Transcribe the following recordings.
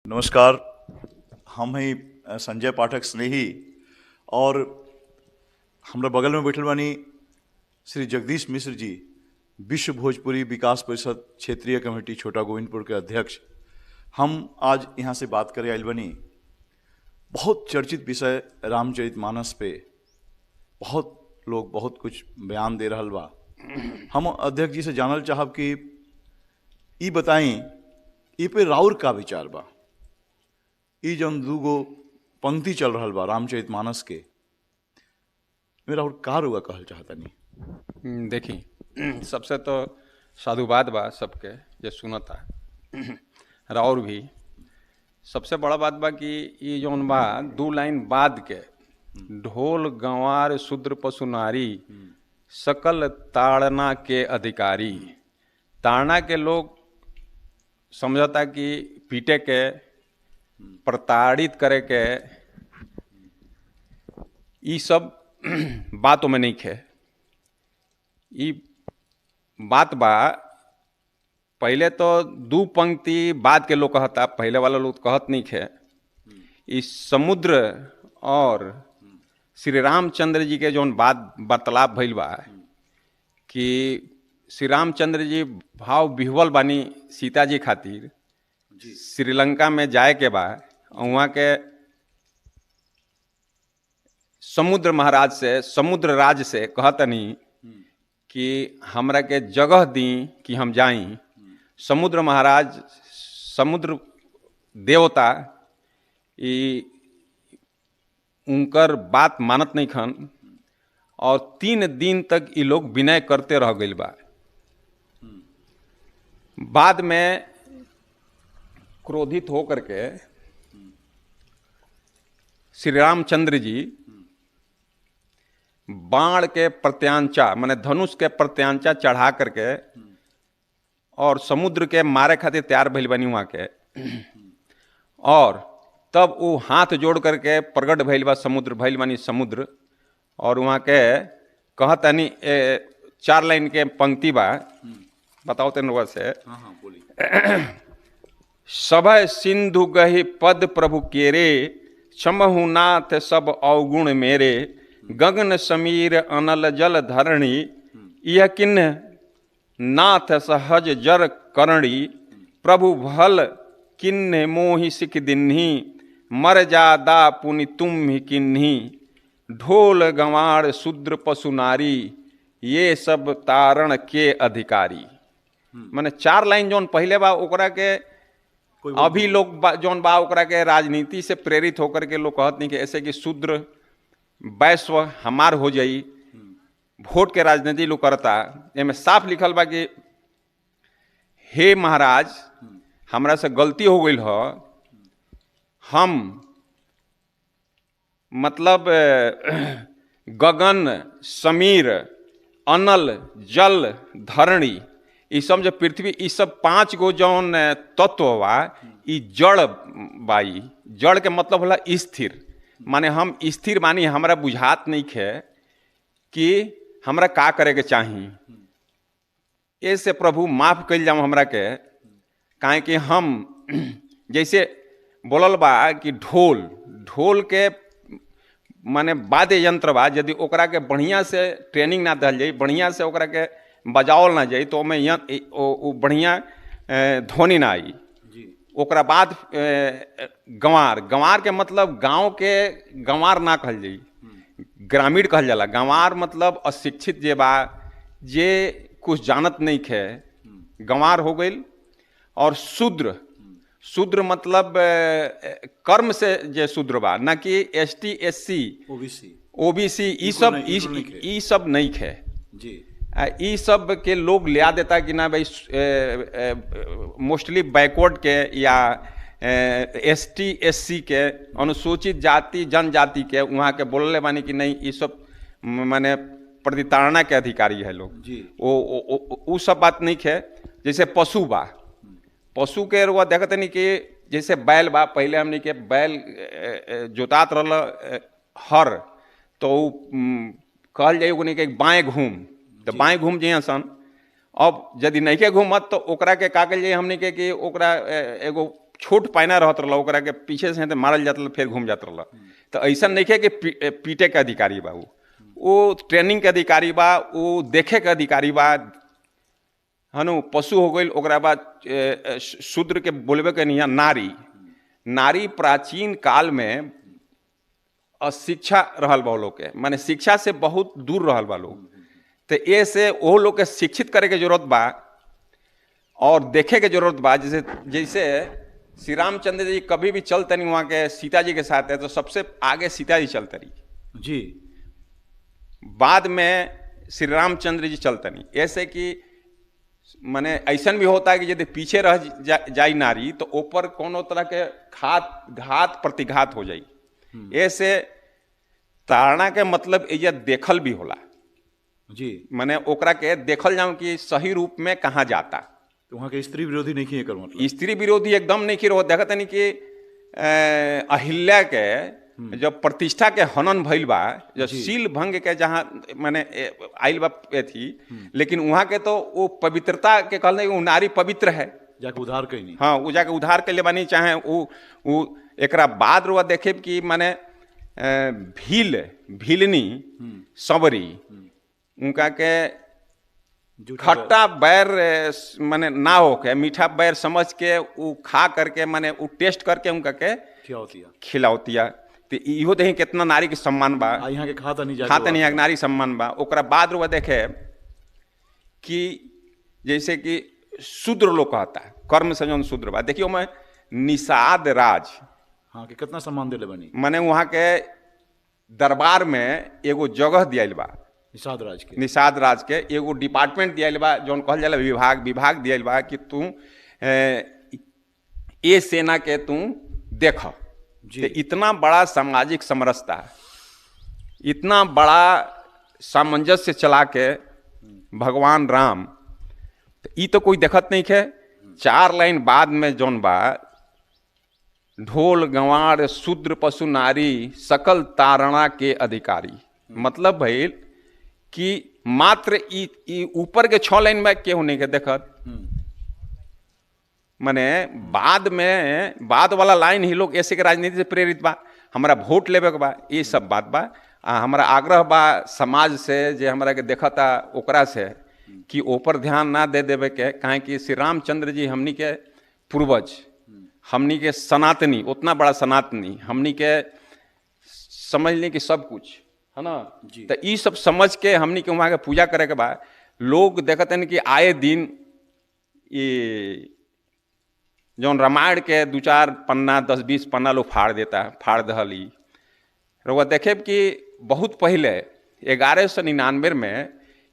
नमस्कार। हम ही संजय पाठक स्नेही और हमरा बगल में बैठल बानी श्री जगदीश मिश्र जी, विश्व भोजपुरी विकास परिषद क्षेत्रीय कमेटी छोटा गोविंदपुर के अध्यक्ष। हम आज यहाँ से बात करे आइल बनी बहुत चर्चित विषय रामचरितमानस पे। बहुत लोग बहुत कुछ बयान दे रहल बा। हम अध्यक्ष जी से जानल चाहब कि ई बताई ई पे राउर का विचार बा। ई जौन दूगो पंक्ति चल रहल बा रामचरितमानस के, मेरा और का रुआ कहल चाहतनी? देखी, सबसे तो साधुवाद बा सबके जे सुनता और भी सबसे बड़ा बात बा कि ये जौन बा दू लाइन बाद के ढोल गंवार शूद्र पशु नारी सकल ताड़ना के अधिकारी। ताड़ना के लोग समझता कि पीटे के, प्रताड़ित करे के, ई सब बातों में नहीं खे। ई बात बा पहले तो दू पंक्ति बाद के लोग कहता, पहले वाला लोग कहत नहीं खे। इस समुद्र और श्री रामचंद्र जी के जौन बात वार्तालाप भइल बा कि श्री रामचंद्र जी भाव विह्वल बानी सीता जी खातिर श्रीलंका में जाए के बा, वहाँ के समुद्र महाराज से, समुद्र राज से कहतनी कि हमरा के जगह दी कि हम जाई। समुद्र महाराज, समुद्र देवता ई उनकर बात मानत नहीं खन और 3 दिन तक ई लोग विनय करते रह गइल बा। बाद में क्रोधित होकर के श्री रामचंद्र जी बाण के प्रत्यांचा माने धनुष के प्रत्यांचा चढ़ा करके और समुद्र के मारे खातिर तैयार भइल बनी वहाँ के, और तब वो हाथ जोड़ करके प्रकट भइल बा समुद्र, भइल बानी समुद्र, और वहाँ के कहतनी 4 लाइन के पंक्ति बा, बताओ तेन रुआ से। हाँ हाँ, बोली। सभय सिंधु गहि पद प्रभु केरे, क्षमहु नाथ सब अवगुण मेरे, गगन समीर अनल जल धरणी, यह किन्ह नाथ सहज जर करणी, प्रभु भल किन्ह मोहि सिख दिन्ही, मर जादा पुनि तुम ही किन्ही, ढोल गंवार शूद्र पशु नारी, ये सब तारण के अधिकारी। माने 4 लाइन जौन पहले बा ओकरा के अभी लोग जौन बा ओकरा के राजनीति से प्रेरित होकर के लोग कहत नहीं कि ऐसे कि शूद्र वैश्व हमार हो जाई, वोट के राजनीति लोग करता। एमे साफ लिखल बा कि हे महाराज, हमरा से गलती हो गई ह, हम मतलब गगन समीर अनल जल धरणी ई सब जो पृथ्वी, ई सब 5 गो जौन तत्व बा ई जड़ बाई। जड़ के मतलब होला स्थिर, माने हम स्थिर बानी, हमरा बुझात नहीं खे कि हमरा का करे के चाही। ऐसे प्रभु माफ कइल जाऊँ हमरा के, काहे कि हम जैसे बोलल बा कि ढोल, ढोल के माने वाद्य यंत्र बा, यदि ओकरा के बढ़िया से ट्रेनिंग ना दल जाई, बढ़िया से ओकरा के बजावल ना जाई, तो ओमे बढ़िया ध्वनि ना आई। ओकरा बाद गंवार, गंवार के मतलब गांव के गंवार ना कहल जाई, ग्रामीण कहल जाला। गंवार मतलब अशिक्षित जे बा, जे कुछ जानत नहीं खे, गंवार हो गई। और शूद्र, शूद्र मतलब कर्म से जे शूद्र बा, ना कि S T S C OBC ई सब ई सब नहीं खे जी। ई सब के लोग लिया देता कि ना भाई, मोस्टली बैकवर्ड के या एस टी एस सी के, अनुसूचित जाति जनजाति के वहाँ के बोलले बानी कि नहीं ये सब माने प्रतिताड़ना के अधिकारी है लोग जी। वो सब बात नहीं है। जैसे पशु बा, पशु के रुआ देखते नहीं कि जैसे बैल बा, पहले हमने के बैल जोतात रहल हर, तो कहल जाए ओकनी के बाएँ घूम, तो बाएँ घूम जाइए सन। अब यदि नहीं के घूमत तो ओकरा के का कल जाए हमने के कि ओकरा एगो छोट पायना रहत रहा, ओकरा के पीछे से मारल जात रहा, फिर घूम जात रहा। तो ऐसा नहीं है कि पीटे के अधिकारी बा, वो ट्रेनिंग के अधिकारी बा, वो देखे के अधिकारी बा, हनु पशु हो गई। ओकरा बाद शूद्र के बोलबे के नहीं। नारी, नारी प्राचीन काल में अशिक्षा रहल बा लोग के, माने शिक्षा से बहुत दूर रहल बा लोग, तो ये से वो लोग के शिक्षित करे के जरूरत बा और देखे के जरूरत बा। जैसे जैसे श्री रामचंद्र जी कभी भी चलते नहीं वहाँ के सीता जी के साथ है तो सबसे आगे सीता जी चलते रही जी, बाद में श्री रामचंद्र जी चलते नहीं। ऐसे कि माने ऐसा भी होता है कि यदि पीछे रह जाई नारी तो ऊपर कोनो तरह के घात घात प्रतिघात हो जाई। ऐसे तारणा के मतलब यह देखल भी होला जी, माने ओकरा के देखल जाऊँ कि सही रूप में कहाँ जाता। तो वहाँ के स्त्री विरोधी नहीं है, मतलब स्त्री विरोधी एकदम नहीं रहो। देखते नहीं कि अहिल्या के जब प्रतिष्ठा के हनन भइल बा, जब शील भंग के जहाँ माने आइल बा थी, लेकिन वहाँ के तो वो पवित्रता के कहल वो नारी पवित्र है, जाके उधार कहीं। हाँ, वो जाके उधार के ले बानी, चाहे वो एकरा बाद रुआ देखे कि माने भील भीलनी सबरी उनका के खट्टा बैर माने ना होके मीठा बैर समझ के वो खा करके माने वो टेस्ट करके उनका के खिलावतिया। तो इहो देखी कितना नारी के सम्मान बा, यहाँ के खाता नहीं, खाता नहीं नारी सम्मान बा। ओकरा बाद रुआ देखे कि जैसे कि शूद्र लोग कहता है, कर्म से जौन शूद्र बा, देखियो मैं निषाद राज, हाँ, कि कितना सम्मान दिले बनी, माने वहाँ के दरबार में एगो जगह दियाइल बा निषाद राज के, निषाद राज के एगो डिपार्टमेंट दियाइल बा, जौन कहल जाला विभाग, विभाग दियाइल बा कि तू ए सेना के तू देख। तो इतना बड़ा सामाजिक समरसता, इतना बड़ा सामंजस्य चला के भगवान राम, तो ई तो कोई देखत नहीं है। 4 लाइन बाद में जौन बा, ढोल गंवार शूद्र पशु नारी सकल तारणा के अधिकारी, मतलब भइल कि मात्र ई ऊपर के 6 लाइन में केहू नहीं के देखत, माने बाद में बाद वाला लाइन ही लोग ऐसे के राजनीति से प्रेरित बा, हमारा वोट लेवे के बा, ये सब बात बा। आ हमारा आग्रह बा समाज से जे हमरा के देखता ओकरा से कि ऊपर ध्यान ना दे देवे के, काहे कि श्री रामचंद्र जी हमनी के पूर्वज, हमनी के सनातनी, उतना बड़ा सनातनी, हमनी के समझ ली कि सब कुछ है ना, तो ये सब समझ के हमनी के वहाँ के पूजा करे के बाद लोग देखते हैं कि आए दिन ये जौन रामायण के 2-4 पन्ना 10-20 पन्ना लोग फाड़ देता है, फाड़ दहली। रउआ देखे कि बहुत पहले 1199 में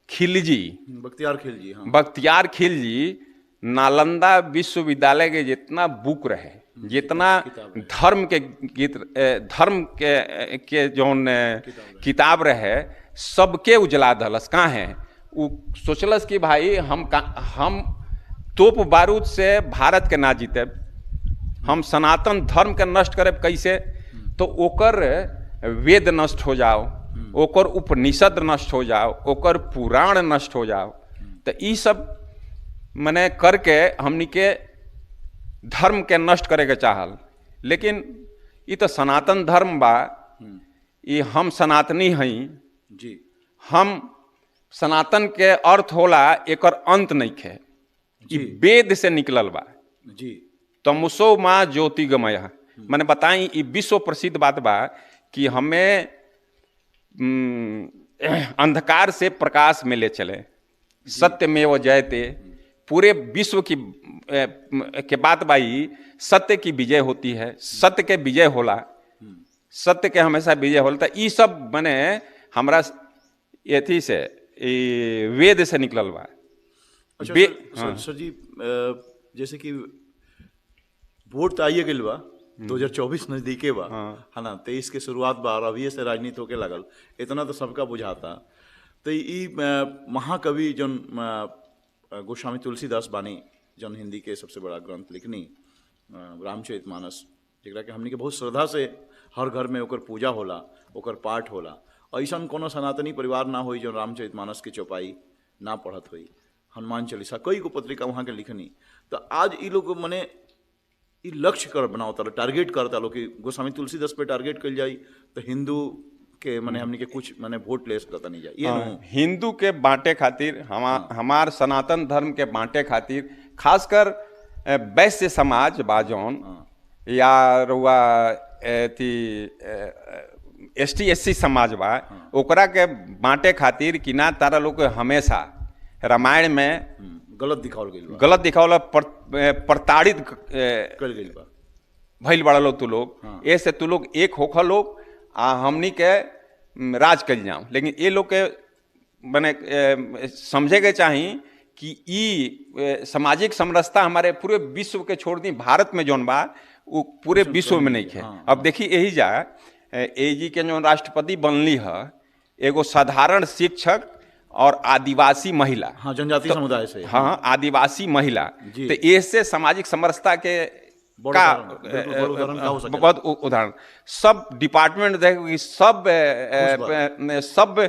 खिलजी, बख्तियार खिलजी, हाँ, बख्तियार खिलजी नालंदा विश्वविद्यालय के जितना बुक रहे, जितना धर्म के गीत, धर्म के जौन किताब रहे, सबके उजला दलस। कहाँ है वो सोचलस कि भाई हम तोप बारूद से भारत के ना जीते, हम सनातन धर्म के नष्ट करे कैसे, तो ओकर वेद नष्ट हो जाओ, ओकर उपनिषद नष्ट हो जाओ, ओकर पुराण नष्ट हो जाओ। तो ये सब मने करके हमनी के धर्म के नष्ट करे के चाहल, लेकिन ये तो सनातन धर्म बा, ये हम सनातनी हई जी, हम सनातन के अर्थ होला एकर अंत नहीं खे, ये वेद से निकलल बा जी। तमसो माँ ज्योतिगमय, मैंने बताई ये विश्व प्रसिद्ध बात बा कि हमें अंधकार से प्रकाश में ले चले, सत्यमेव जयते, पूरे विश्व की के बात बाई, सत्य की विजय होती है, सत्य के विजय होला, सत्य के हमेशा विजय होला। तो ये सब माने हमरा एथी से वेद से निकलल बा। अच्छा, सर जी, जैसे कि वोट तो आइए गइल बा, 2024 नजदीके बा, है ना, 23 के शुरुआत बा और अभी से राजनीति होके लागल, इतना तो सबका बुझाता। तो ये महाकवि जौन गोस्वामी तुलसीदास बानी, जौन हिंदी के सबसे बड़ा ग्रंथ लिखनी रामचरितमानस, जेकरा के हमनी के बहुत श्रद्धा से हर घर में ओकर पूजा होला, ओकर पाठ होला। ऐसा कोनो सनातनी परिवार ना होई जो रामचरितमानस के चौपाई ना पढ़त होई, हनुमान चालीसा, कई गो पत्रिका वहाँ के लिखनी। तो आज ये लोग मने ई लक्ष्य कर बनावता लोग, टारगेट करता लोग कि गोस्वामी तुलसीदास पे टारगेट कल जाई तो हिंदू के माने हमनी के कुछ माने वोट ले सकता नहीं जाए। ये हिंदू के बांटे खातिर, हमार सनातन धर्म के बांटे खातिर, खासकर वैश्य समाज बा जौन या रुआ अथी ST SC समाज बा, ओकरा के बांटे खातिर कि ना तारा लोग हमेशा रामायण में गलत दिखावल गइल बा, गलत दिखावल, प्रताड़ित कइल गइल बा, भइल बड़ा लोग तू लोग, ऐसे तू लोग एक होखा लोग आ हमनी के राज कल जाओ। लेकिन ये लोग के माने समझे के चाही कि ई सामाजिक समरसता हमारे पूरे विश्व के छोड़ दी, भारत में जौन बा वो पूरे विश्व में नहीं है। अब देखी यही जा ए जी के जौन राष्ट्रपति बनली है, एगो साधारण शिक्षक और आदिवासी महिला, हाँ, जनजाति समुदाय से, हाँ, आदिवासी महिला, तो ऐसे सामाजिक समरसता के का बहुत उदाहरण। सब डिपार्टमेंट देखो कि सब सब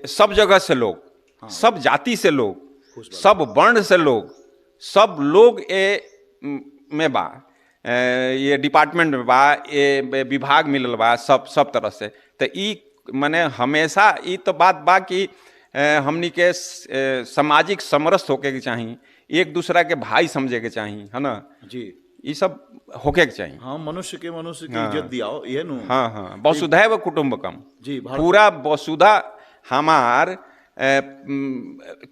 सब जगह से लोग, सब जाति से लोग, सब वर्ण से लोग, सब लोग ए में बा, ये डिपार्टमेंट में बा, ये विभाग मिलल बा, सब सब तरह से। तो ई माने हमेशा ई तो बात बा कि हमनी के सामाजिक समरस होके के चाही, एक दूसरा के भाई समझे के चाही, है ना जी, ये सब होके के चाही। हाँ, मनुष्य के इज्जत दियाओ, ये नु। हाँ हाँ, वसुधैव कुटुम्बकम जी, पूरा वसुधा हमार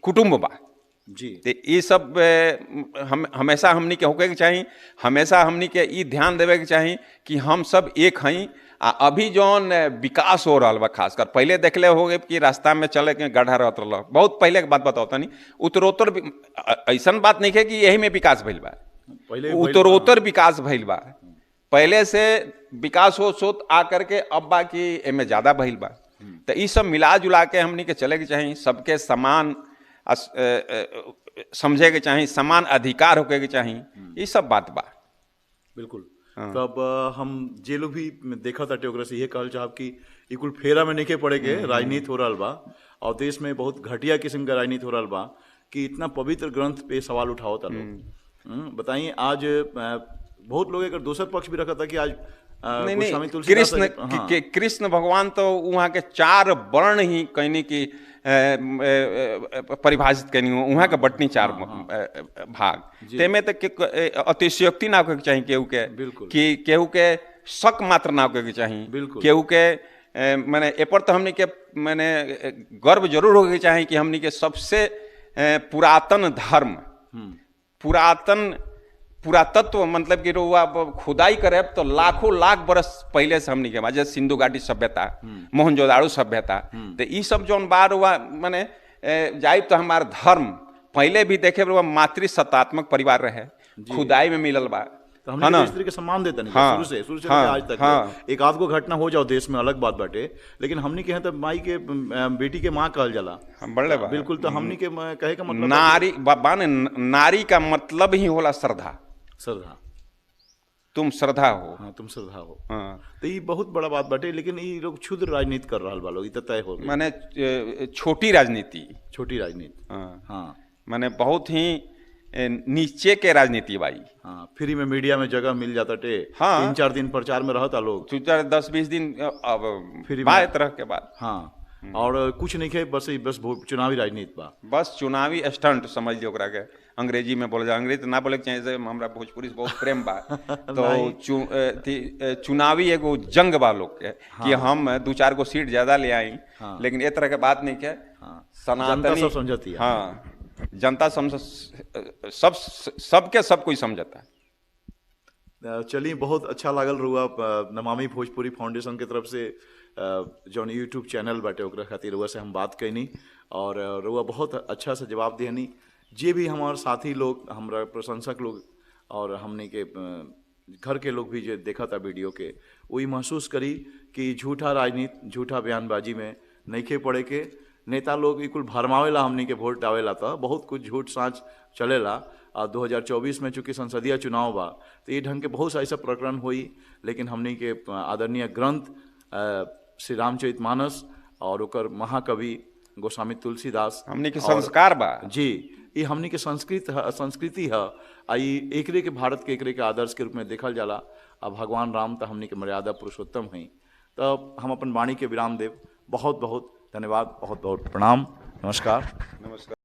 कुटुम्ब बा जी। तो ये सब हम हमेशा हमनी के होके के चाही, हमेशा हमनी के ई ध्यान देवे के चाही कि हम सब एक हई। आ अभी जौन विकास हो रहा बा, खासकर पहले देखले हो गए कि रास्ता में चले के गड्ढा रहत रहा, बहुत पहले के बात बताओ तनी, उत्तरोत्तर ऐसा बात नहीं है कि यही में विकास भइल बा, पहले उत्तरोत्तर विकास भइल बा, पहले से विकास हो सोत आ करके अब बा कि एमे ज़्यादा भइल बा। तो ये सब मिला जुला के हमनी के चले के चाही, सबके समान समझे के चाही, समान अधिकार होके के चाही, ये सब बात बा। बिल्कुल। हाँ। तब हम जे लोग भी देखा था ओकरा से ये कहल चाहब कि ई कुल फेरा में नहीं पड़े के राजनीति हो रहा बा और देश में बहुत घटिया किस्म का राजनीति हो रहा बा कि इतना पवित्र ग्रंथ पे सवाल उठाओ था लोग। बताइए, आज बहुत लोग एक दोसर पक्ष भी रखा था कि आज नहीं नहीं, कृष्ण हाँ। कृष्ण भगवान तो वहाँ के चार वर्ण ही कहने की परिभाषित कहनी हो, वहाँ के बटनी चार भाग, तेमे तो अतिशयोक्ति ना होके चाहिए केहू के, कि केहू के शक मात्र ना होके के चाहिए, केहू के माने एपर तो हमने के माने गर्व जरूर होके चाहिए कि हमने के सबसे पुरातन धर्म, पुरातन पुरातत्व, मतलब कि रुआ खुदाई करे तो लाखों लाख बरस पहले से हमनी के बा, जैसे सिंधु घाटी सभ्यता, मोहनजोदाड़ो सभ्यता, तो ये सब जौन बार रुआ माने जाइब तो हमार धर्म पहले भी देखे रुआ मातृसत्तात्मक परिवार रहे, खुदाई में मिलल बा, तो हमने स्त्री के सम्मान देता नहीं। हाँ, शुरू से हाँ, आज तक हाँ, एक आध को घटना हो जाओ देश में अलग बात बाटे, लेकिन हमनी के हैं तो माई के बेटी के माँ कहल जाला, बड़े बिल्कुल। तो हमनी के कहे का मतलब नारी बाबा ने, नारी का मतलब ही होला श्रद्धा, श्रद्धा, तुम श्रद्धा हो, हाँ, तुम श्रद्धा हो। हाँ। तो ये बहुत बड़ा बात बाटे, लेकिन ये लोग क्षुद्र राजनीति कर रहा बा लोग, ई तय हो माने छोटी राजनीति, छोटी राजनीति। हाँ, हाँ, माने बहुत ही नीचे के राजनीति भाई। हाँ, फ्री में मीडिया में जगह मिल जाता टे। हाँ, 3-4 दिन प्रचार में रहता लोग, 4 10-20 दिन अब फ्री बाय तरह के बाद। हाँ, और कुछ नहीं है, बस बस चुनावी राजनीति बा, बस चुनावी स्टंट समझ लो ओकरा के, अंग्रेजी में बोल जाए, अंग्रेजी ना बोले के चाहिए, हमरा भोजपुरी से बहुत प्रेम बा तो चुनावी एगो जंग बा लोग के। हाँ। कि हम 2-4 गो सीट ज्यादा ले आई। हाँ। लेकिन ये तरह के बात नहीं के। हाँ। सनातनी सब समझती है। हाँ, जनता समझ सब सबके सब कोई समझता है। चलिए, बहुत अच्छा लागल रुआ नमामि भोजपुरी फाउंडेशन के तरफ से जौन यूट्यूब चैनल बाटे ओकरा खातिर रुआ से हम बात कैनी और रुआ बहुत अच्छा से जवाब देनी। जे भी हमारे साथी लोग, हमारा प्रशंसक लोग और हमने के घर के लोग भी जो देखा था वीडियो के, वही महसूस करी कि झूठा राजनीति, झूठा बयानबाजी में नइखे पड़े के। नेता लोग कुल भरमावेला हमनी के वोट आवेला तो बहुत कुछ झूठ साँच चलेला। आ 2024 में चूँकि संसदीय चुनाव बा तो ये ढंग के बहुत सा ऐसा प्रकरण हुई, लेकिन हमनी के आदरणीय ग्रंथ श्री रामचरितमानस और ओकर महाकवि गोस्वामी तुलसीदास हमनी के संस्कार बा जी, ये हमनी के संस्कृत ह, संस्कृति है। आ ई एकरे के भारत के एकरे के आदर्श के रूप में देखल जाला। आ भगवान राम तो हमनी के मर्यादा पुरुषोत्तम हैं। तो हम अपन वाणी के विराम देव। बहुत बहुत धन्यवाद, बहुत बहुत प्रणाम, नमस्कार। नमस्कार।